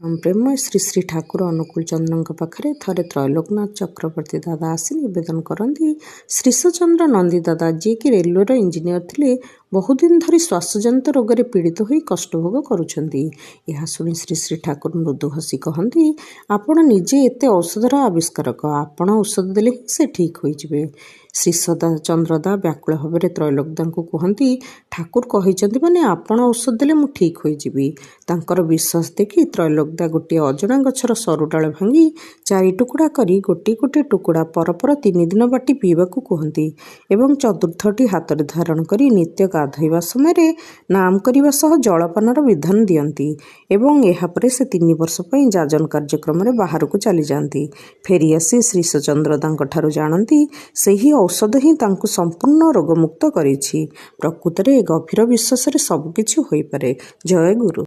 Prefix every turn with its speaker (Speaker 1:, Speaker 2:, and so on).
Speaker 1: ପରମ ପ୍ରେମମୟ ଶ୍ରୀ ଶ୍ରୀ ଠାକୁର ଅନୁକୂଳ ଚନ୍ଦ୍ରଙ୍କ ପାଖରେ ଥରେ ତ୍ରୈଲୋକନାଥ ଚକ୍ରବର୍ତ୍ତୀ ଦାଦା ଆସି ନିବେଦନ କରନ୍ତି, ଶ୍ରୀଶଚନ୍ଦ୍ର ନନ୍ଦୀ ଦାଦା, ଯିଏକି ରେଲୱେର ଇଞ୍ଜିନିୟର ଥିଲେ, ବହୁଦିନ ଧରି ଶ୍ୱାସଜନିତ ରୋଗରେ ପୀଡ଼ିତ ହୋଇ କଷ୍ଟଭୋଗ କରୁଛନ୍ତି। ଏହା ଶୁଣି ଶ୍ରୀ ଶ୍ରୀ ଠାକୁର ମୃଦୁ ହସି କହନ୍ତି, ଆପଣ ନିଜେ ଏତେ ଔଷଧର ଆବିଷ୍କାରକ, ଆପଣ ଔଷଧ ଦେଲେ ହିଁ ସେ ଠିକ୍ ହୋଇଯିବେ। ଶ୍ରୀଚନ୍ଦ୍ରଦା ବ୍ୟାକୁଳ ଭାବରେ ତ୍ରୈଲୋକଦାଙ୍କୁ କୁହନ୍ତି, ଠାକୁର କହିଛନ୍ତି ମାନେ ଆପଣ ଔଷଧ ଦେଲେ ମୁଁ ଠିକ୍ ହୋଇଯିବି। ତାଙ୍କର ବିଶ୍ୱାସ ଦେଖି ତ୍ରୈଲୋକଦା ଗୋଟିଏ ଅଜଣା ଗଛର ସରୁ ଡାଳ ଭାଙ୍ଗି ଚାରି ଟୁକୁଡ଼ା କରି ଗୋଟିଏ ଗୋଟିଏ ଟୁକୁଡ଼ା ପରପର 3 ଦିନ ବାଟି ପିଇବାକୁ କୁହନ୍ତି ଏବଂ ଚତୁର୍ଥଟି ହାତରେ ଧାରଣ କରି ନିତ୍ୟ ଗାଧୋଇବା ସମୟରେ ନାମ କରିବା ସହ ଜଳପାନର ବିଧାନ ଦିଅନ୍ତି ଏବଂ ଏହାପରେ ସେ 3 ବର୍ଷ ପାଇଁ ଯାଜନ କାର୍ଯ୍ୟକ୍ରମରେ ବାହାରକୁ ଚାଲିଯାଆନ୍ତି। ଫେରିଆସି ଶ୍ରୀଶଚନ୍ଦ୍ରଦାଙ୍କଠାରୁ ଜାଣନ୍ତି, ସେହି ଔଷଧ ହିଁ ତାଙ୍କୁ ସମ୍ପୂର୍ଣ୍ଣ ରୋଗମୁକ୍ତ କରିଛି। ପ୍ରକୃତରେ ଗଭୀର ବିଶ୍ୱାସରେ ସବୁକିଛି ହୋଇପାରେ। ଜୟ ଗୁରୁ।